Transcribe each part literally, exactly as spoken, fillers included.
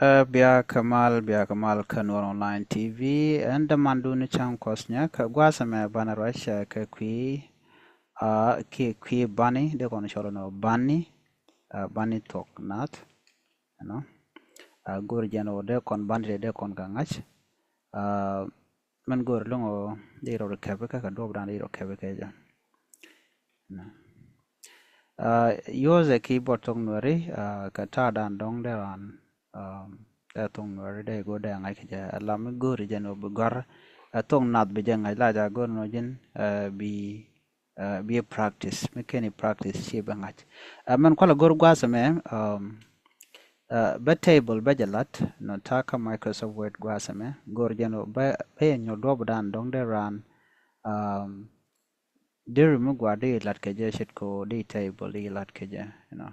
Ɛ, bia kɛ mal, bia kɛ mal kä Nuɔr Online T V. Ɛn dämandu ni cäŋ kuɔth nyɛ kɛ gua̱a̱th ɛmɛ banɛ ruac, ɛ, kɛ kui̱, ɛ, kiɛ kui̱ bani, dee kɔn cɔl nɔ bani, ɛ, bani thuɔk naath. Ɛnɔ. Ɛ, go̱o̱r jɛn ɣöö dee kɔn bani dee, dee kɔn kɛ ŋa̱c. Ɛ, min go̱o̱r lo̱ŋ ɣöö dee rɔ kɛpi kɛ, kɛ duɔ̱ɔ̱pdan dee rɔ kɛpi kɛ jɛ. Ɛnɔ. Ɛ, use a keyboard thok Nuɛri, ɛ, kɛ ta̱a̱dan dɔ̱ŋ dee ran, ɛ, dee thok Nuɛri dee go̱o̱r dee ŋa̱c kɛ jɛ. Ɛ, la mi go̱o̱ri jɛn ɣöö bi gɔ̱a̱r, ɛ, thok naath bi jɛ ŋa̱c, la jɛ go̱o̱r nɔ ji̱n, ɛ, bi, ɛ, bi practice. Mi keni practice ci bi ŋa̱c. Ɛ, min kualɛ go̱o̱r gua̱a̱th ɛmɛ, um, ɛ, bä table bä jɛ la̱t, nɔ ta̱a̱ kä Microsoft Word gua̱a̱th ɛmɛ. Go̱o̱r jɛn ɣöö bä, bä yɛ nyuɔ̱th duɔ̱ɔ̱pdan dɔ̱ŋ dee ran, um, deri mi gɔaa di lat kɛ jɛ ce̱tkɛ ɣöö di table di lat kɛ jɛ, you know.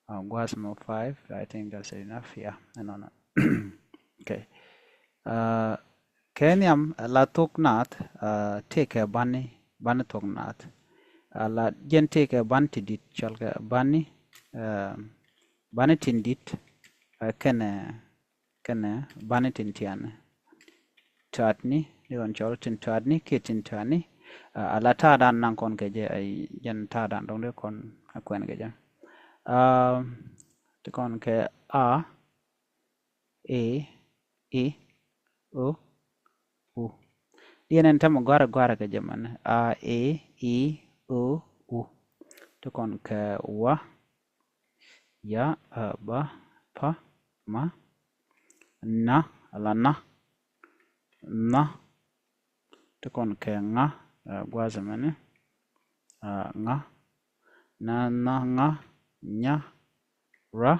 Uh, gua̱a̱th mɔ five, I think that's enough, yeah, ɛnɔnɔ. Okay. Uh, kɛ nhiam, ɛ, la thok naath, ɛ, tëëkɛ bani, bani thok naath. Ɛ, la jɛn tëëkɛ bani ti di̱t, cɔalkɛ bani, ɛ, bani tin di̱t, ɛ, kɛnɛ kɛnɛ bani tin tiani. Tɔatni, ni ɣän cɔl tin tɔatni kiɛ tin tɔatni. Ɛ, ala ta̱a̱dan naŋ kɔn kɛ jɛ, ɛ, jɛn ta̱a̱dan dɔ̱ŋ dee kɔn a kuɛn kɛ jɛ. Ɛ, ti kɔn kɛ a, e, i, o, u. Diɛn ɛn tämɛ gɔ̱a̱rɛ gɔ̱a̱rɛ kɛ jɛ mɛn. A, e, i, o, u. Ti kɔn kɛ wa, ya, ɛ, ba, pa, ma, na, ala na, na. Ti kɔn kɛ ŋa, ɛ, gua̱a̱th ɛmɛni, ɛ, ŋa, na, na, ŋa, nya, ra,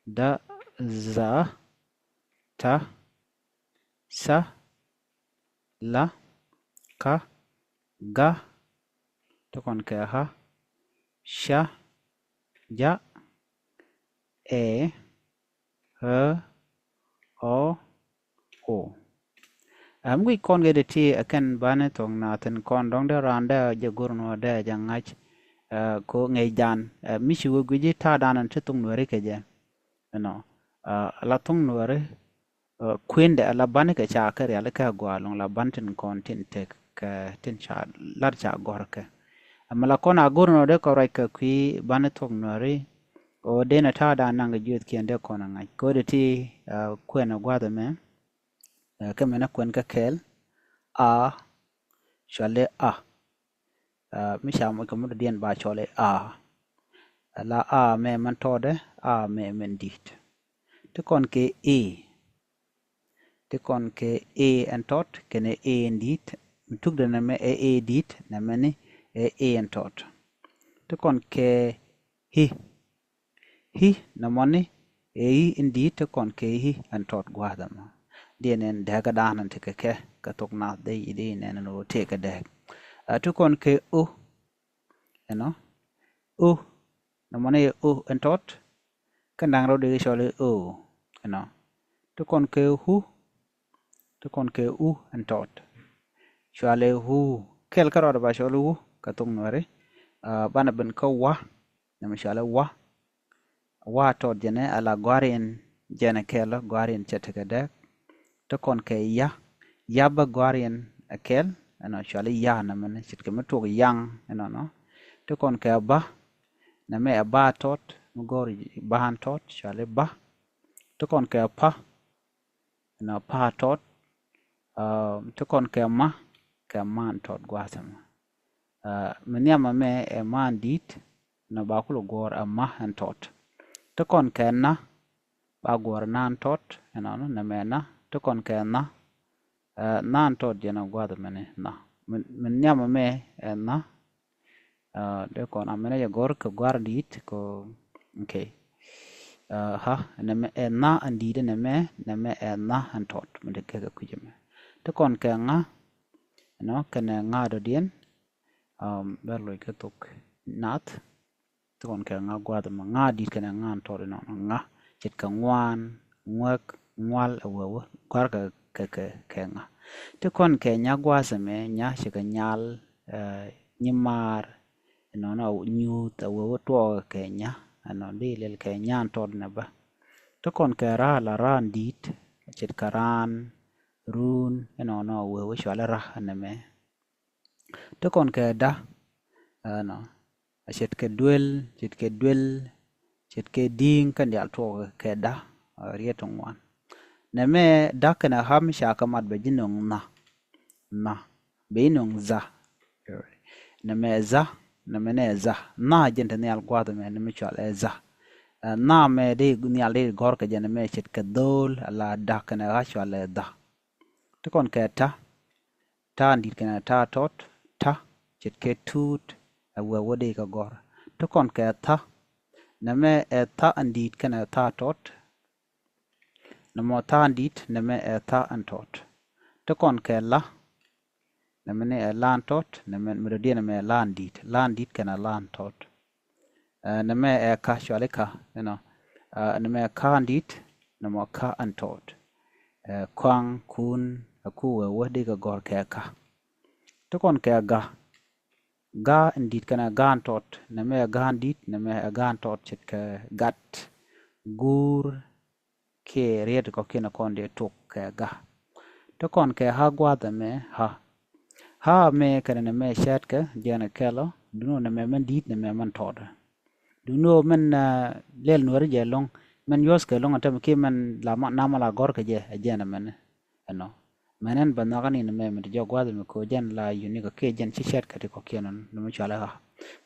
da, za, ta, sa, la, ka, ga. Ti kɔn kɛ ha, ca, ja, ɛ, ɣä, ɔ, o. Ɛm, guic kɔn kɛ dee ti ɛ kɛn bani thok naath tin kɔn dɔ̱ŋ dee raan dee jɛ go̱r nuɔ̱ɔ̱r dee jɛ ŋa̱c, ɛ, ko ŋäc dan, ɛ, mi ci wee guic i̱ ta̱a̱dan ɛn ti thok Nuɛri kɛ jɛ. Ɛnɔ, ɛ, la thok Nuɛri, ɛ, kuendɛ ala bani kɛ ca kɛ riali kɛ gɔaa ɛlɔ̱ŋ, la bani tin kɔn tin tek kɛ tin ca lar ca gɔ̱r kɛ. Ɛmɛ la kɔn a go̱r nɔ dee kɔ ruac kɛ kui̱ bani thok Nuɛri, ɣöö dee nɛ ta̱a̱dan naŋ kɛ jiöthkiɛn dee kɔn a ŋa̱c. Kɛ ɣöö dee ti, ɛ, kuɛn a gua̱a̱th ɛmɛ, ɛ, kɛ mɛn a kuɛn kɛ kɛɛl, a, cuali a. Ɛ, mi ca moc kɛ mut diɛn ba cɔl i̱ a. Ala a mɛ mɛn tɔɔdɛ, a mɛ mɛn di̱i̱t. Ti kɔn kɛ e. Ti kɔn kɛ e ɛn tɔt kɛnɛ e ɛn di̱i̱t. Mi tukdɛ nɛmɛ ɛ e di̱i̱t, nɛmɛni ɛ e ɛn tɔt. Ti kɔn kɛ hi. Hi nɔmɔni ɛ hi in di̱i̱t, ti kɔn kɛ hi ɛn tɔt gua̱a̱th ɛmɔ. Diɛn ɛn dääkädan ɛn tekɛ kɛ, kɛ thok naath dee, dee nɛn ɛn ɣöö tëëkɛ dääk. Ɛ, ti kɔn kɛ o, ɛnɔ. O nɔmɔni ɛ o ɛn tɔt. Kɛn da̱ŋ rɛw dee kɛ cɔl i̱ o, ɛnɔ. Ti kɔn kɛ hu. Ti kɔn kɛ u ɛn tɔt. Cuali hu. Kɛl kärɔɔdɛ ba cɔl i̱ u kɛ thok Nuɛri. Ɛ, banɛ ben kä wa. Nɛmɛ cuali wa. Wa tɔt jɛnɛ ala gɔ̱a̱r in jɛnɛ kɛl, gɔ̱a̱r in cɛ tekɛ dääk. Ti kɔn kɛ ya. Ya bä gɔ̱a̱r in ɛ kɛl, ɛnɔ cuali ya nɛmɛni, ce̱tkɛ mi tuɔk yaŋ, ɛnɔnɔ. Ti kɔn kɛ ba. Nɛmɛ ɛ ba tɔt, mi gɔ̱r ba ɛn tɔt, cuali ba. Ti kɔn kɛ pa. Ɛnɔ pa tɔt. Ɛ, ti kɔn kɛ ma, kɛ ma ɛn tɔt gua̱a̱th ɛmɔ. Ɛ, mi nhiamɛ mɛ ɛ ma ɛn di̱i̱t, nɔ ba kulɛ guɔ̱ɔ̱r ɛ ma ɛn tɔt. Ti kɔn kɛ na, ba guɔ̱ɔ̱r na ɛn tɔt, ɛnɔnɔ, nɛmɛ na. Ti kɔn kɛ na, ɛ, na ɛn tɔt jɛn ɛ gua̱a̱th ɛmɛni na. Mi, mi nhiamɛ mɛ ɛ na, ɛ, dee kɔn amɛnɛ jɛ gɔ̱r kɛ gua̱r di̱i̱t kɛ, okay. Ɛ, ha, nɛmɛ ɛ na ɛn di̱i̱t, nɛmɛ, nɛmɛ ɛ na ɛn tɔt, mi dee kɛ kɛ kui̱c ɛmɛ. Ti kɔn kɛ ŋa, ɛnɔ, kɛnɛ ŋa dɔ̱diɛn, um, bɛ loc kä thok naath. Ti kɔn kɛ ŋa gua̱a̱th ɛmɔ, ŋa di̱i̱t kɛnɛ ŋa ɛn tɔt inɔnɔ, ŋa, ce̱tkɛ ŋuan, ŋuäk, ŋual, ɛ wee wä, gua̱a̱r kɛ, kɛ, kɛ, kɛ ŋa. Ti kɔn kɛ nya gua̱a̱th ɛmɛ, nya ce̱tkɛ nyal, ɛ, nyimaar, inɔnɔ nyuuth, ɛ wee wä tuɔɔk kɛ nya, ɛnɔ di lɛl kɛ nya ɛn tɔt nɛ bä. Ti Ti kɔn kɛ ra la ran di̱i̱t, ce̱tkɛ raan, ruun, ɛnɔnɔ wee wee cuali ra nɛmɛ. Ti kɔn kɛ da, ɛnɔ, a ce̱tkɛ duel, ce̱tkɛ duel, ce̱tkɛ di̱i̱ŋ kɛn diaal tuɔɔk kɛ da, a riet ti ŋuan. Nɛmɛ da kɛnɛ ha mi ca kɛ mat bɛ ji̱ no̱ŋ nha, nha, bɛ ji̱ no̱ŋ dha. Nɛmɛ dha, nɛmɛ nɛ dha. Nha jɛn te nhial gua̱a̱th ɛmɛ, nɛmɛ cual ɛ dha. Ɛ, nha mɛ dee nhial dee gɔ̱r kɛ jɛ nɛmɛ ce̱tkɛ dho̱o̱l, ala da kɛnɛ ha cual ɛ dha. Ti kɔn kɛ ta, ta in di̱i̱t kɛnɛ ta tɔt, ta, ce̱tkɛ tuut, ɛ wee wä dee kɛ gɔ̱r. Ti kɔn kɛ tha, nɛmɛ ɛ tha in di̱i̱t kɛnɛ tha tɔt, nɛmɔ tha in di̱i̱t, nɛmɛ ɛ tha in tɔt. Ti kɔn kɛ la, nɛmɛ ni ɛ la in tɔt, nɛmɛ mi dɔ̱diɛn nɛmɛ ɛ la in di̱i̱t, la in di̱i̱t kɛnɛ la in tɔt. Ɛ, nɛmɛ ɛ ka, cuali ka, you know. Ɛ, nɛmɛ ɛ ka in di̱i̱t, nɛmɔ ka in tɔt. Ɛ, kɔaŋ, kun, ɛ ku wee wä dee kɛ gɔ̱r kɛ ka. Ti kɔn kɛ ga, ga in di̱i̱t kɛnɛ ga in tɔt, nɛmɛ ɛ ga in di̱i̱t, nɛmɛ ɛ ga in tɔt, ce̱tkɛ gat, guur, kiɛ riet kɔ̱kiɛn kɔn dee tok kɛ ga. Ti kɔn kɛ ha gua̱a̱th ɛmɛ ha. Ha mɛ kɛnɛ nɛmɛ cɛɛtkɛ jɛn kɛl ɔ, duŋni nɛmɛ mɛn di̱i̱t, nɛmɛ mɛn tɔt. Duŋni mɛn, ɛ, lɛl nuɔ̱ri jɛ ɛlɔ̱ŋ, mɛn yuɔ̱th kɛ ɛlɔ̱ŋ ɛn tɛmɛ kiɛ mɛn la ma, namɔ la gɔ̱r kɛ jɛ, ɛ jɛn ɛmɛn. Ɛnɔ. Mɛn ɛn bɛ nhɔakä ni nɛmɛ mi ti jɔk gua̱a̱th ɛmɛ kɛ jɛn la unique kiɛ jɛn ci cɛɛtkɛ ti kɔ̱kiɛn ɛn, nɛmɛ cuali ha.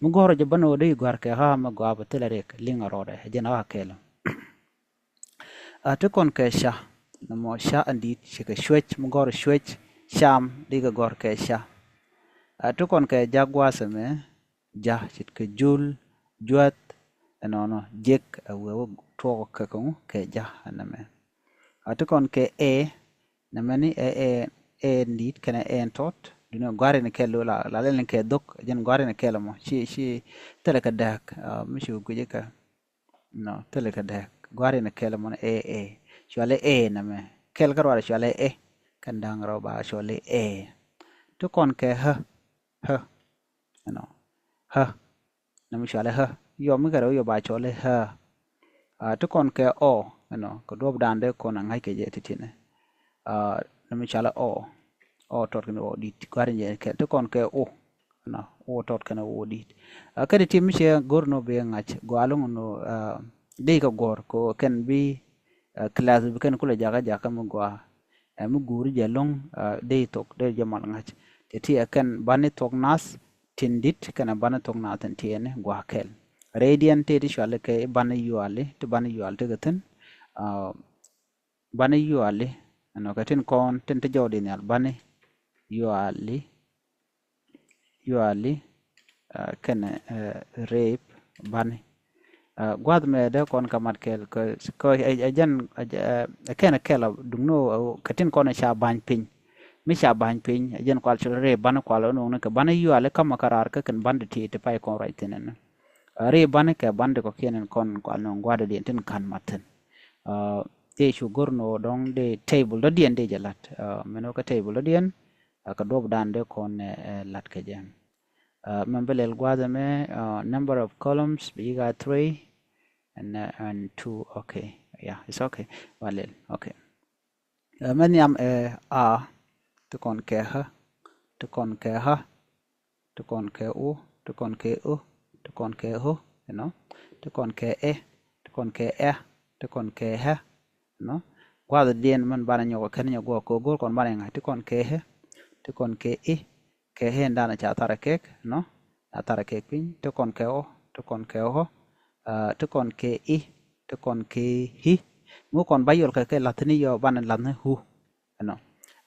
Mi gɔ̱r jɛ bä ni wä dee i̱ gɔ̱a̱r kɛ ha mɛ gɔaa bɛ thilɛ riɛk, liŋ a rɔɔdɛ, ɛ jɛn ha kɛl ɔ. A, ti kɔn kɛ ca, nɛmɔ ca in di̱i̱t, ce̱tkɛ cuec, mi gɔ̱r cuec, cam, dee kɛ gɔ̱r kɛ ca. A, ti kɔn kɛ ja gua̱a̱th ɛmɛ, ja, ce̱tkɛ jul, juath, ɛnɔnɔ, jek, ɛ wee wä tuɔɔk kɛ kɛ ŋu, kɛ ja, ɛn nɛmɛ. A, ti kɔn kɛ ɛ, nɛmɛ ni ɛ, ɛ, ɛ in di̱i̱t kɛnɛ ɛ in tɔt, duŋni gua̱a̱r in kɛl la, la lɛl in kɛ dhok, jɛn gua̱a̱r in kɛl mɔ, ci, ci, thilɛ kɛ dääk, a, mi ci guic kɛ. Nɔ, thilɛ kɛ dääk. Gua̱a̱r in kɛl mɔ ni ɛ, ɛ. Cuali ɛ nɛmɛ. Kɛl kä ruaadɛ cuali ɛ. Kɛn da̱ŋ rɛw ba cuali ɛ. Ti kɔn kɛ ɣä, ɣä. Ɛnɔ. Ɣä. Nɛmɛ cuali ɣä. Yɔ mi kɛ rɛw yɔ ba cuali ɣä. A, ti kɔn kɛ ɔ, ɛnɔ, kɛ duɔ̱p da̱a̱n dee kɔn a ŋa̱c kɛ jɛ ti̱ti̱ni. A, nɛmɛ cuali ɔ. Ɔ tɔt kɛnɛ ɔ di̱i̱t. Gua̱a̱r in jɛ kɛl. Ti kɔn kɛ o. Ɛnɔ, o tɔt kɛnɛ o di̱i̱t. A, kɛn ti mi cɛ go̱r nɔ bi ŋa̱c. Gɔaa ɛlɔ̱ŋ nɔ, a, dee kɛ gɔ̱r kɛ kɛn bi, a, class bi kɛn kulɛ jakä jakä mi gɔaa. Ɛ, mi guuri jɛ ɛlɔ̱ŋ, a, dee thok, dee jɛ mal ŋa̱c. Ti ti ɛ kɛn bani thok nath tin di̱t, kɛnɛ bani thok nath tin tiɛɛni gɔaa kɛl. Rɛydiɛn ti ti cuali kɛ bani yuali, ti bani yuali ti kɛ thi̱n. A, bani yuali, ɛnɔ kɛ tin kɔn, tin ti jɔwdi nhial, bani yuali, yuali, a, kɛnɛ, ɛ, rɛp bani. A, gua̱th mɛ dee kɔn kɛ mat kɛl, kɛ, kɛ, ɛ, ɛ, jɛn, ɛ, ɛ, ɛ, kɛn kɛl a duŋni ɣöö, ɛ, kɛ tin kɔn ca ba̱ny piny. Mi ca ba̱ny piny, ɛ jɛn kual cuali rɛp bani kual ɣöö nööŋni kɛ bani yuali kamɛ kä raar kä kɛn bani ti ti pay kɔn ruac thi̱n ɛnɔ. A, rɛp bani kɛ bani ti kɔ̱kiɛn ɛn kɔn kual nööŋ gua̱a̱r dɔ̱diɛn tin ka̱n mat thi̱n. A, dee cu go̱r nɔ dɔ̱ŋ dee table dɔ̱diɛn dee jɛ la̱t. A, mɛn wä kä table dɔ̱diɛn, a, kɛ duɔ̱p da̱a̱n dee kɔn, ɛ, ɛ, la̱t kɛ jɛ. A, mɛn bi lɛl gua̱a̱th ɛmɛ, a, number of columns, bi ji̱ gat three and, uh, and two. Okay. Yeah, it's okay. Ba lɛl. Okay. Ɛ, mɛ nhiam ɛ a, ti kɔn kɛ ɣä, ti kɔn kɛ ɣä, ti kɔn kɛ o, ti kɔn kɛ o, ti kɔn kɛ ɣö, you know, ti kɔn kɛ ɛ, ti kɔn kɛ ɛ, ti kɔn kɛ ɣɛ, you know. Gua̱a̱th diɛn mɛn banɛ nyɔk kɛn nyɔk guɔ kɛ go̱r kɔn banɛ ŋa̱c ti kɔn kɛ ɣɛ, ti kɔn kɛ i, kɛ ɣɛ in danɛ ca tharɛ kɛk, you know. Ca tharɛ kɛk piny, ti kɔn kɛ ɣɔ, ti kɔn kɛ ɣɔ, a, ti kɔn kɛ i, ti kɔn kɛ hi. Mi kɔn ba yɔl kɛ kɛ la̱thni yɔ banɛ la̱thni hu. Ɛnɔ.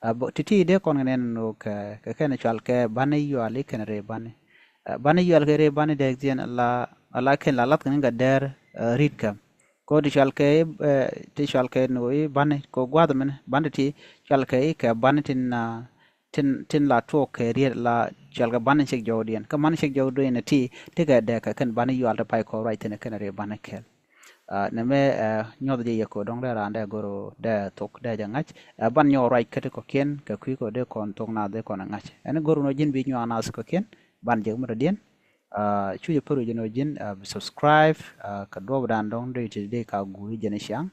A, bä, ti̱ti̱ dee kɔn kɛ nɛn nɔ kɛ, kɛ kɛn cual kɛ bani yuali kɛn rɛp bani. A, bani yuali kɛ rɛp bani dee jiɛn ala, ala kɛn la lath kɛn kɛ dɛr, a, ri̱t kɛ. Kɔ ti cual kɛ, ɛ, ti cual kɛ nɔ i̱ bani, kɔ gua̱th mɛn, bani ti cual kɛ i̱ kɛ bani tin, a, tin, tin la tuɔɔk kɛ riet la cual kɛ bani cik jɔwdiɛn. Kä bani cik jɔwdiɛn ti, ti kɛ dee kɛ kɛn bani yual ti pay kɔ ruac thin kɛn rɛp bani kɛl. A, nɛmɛ, ɛ, nyuɔth jɛ yɛ kɔ dɔ̱ŋ dee raan dee goro dee thok dee jɛ ŋa̱c. Ɛ, ban nyɔk ruac kä ti kɔ̱kiɛn kɛ kui̱ kɔ dee kɔn thok naath dee kɔn ɛ ŋa̱c. Ɛn goro nɔ ji̱n bi nyuak naath kɔ̱kiɛn, ban jɛ mi dɔ̱diɛn. A, cu jɛ pär wi̱c jɛ nɔ ji̱n, a, bi subscribe, a, kɛ duɔ̱p dan dɔ̱ŋ dee ti dee ka guuri jɛ ni ciaŋ.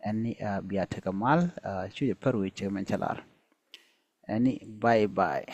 Ɛn ni, ah, bia tekɛ mal, ah, cu jɛ pär wi̱i̱ cɛ mɛn cɛ lar. Ɛn ni bye bye.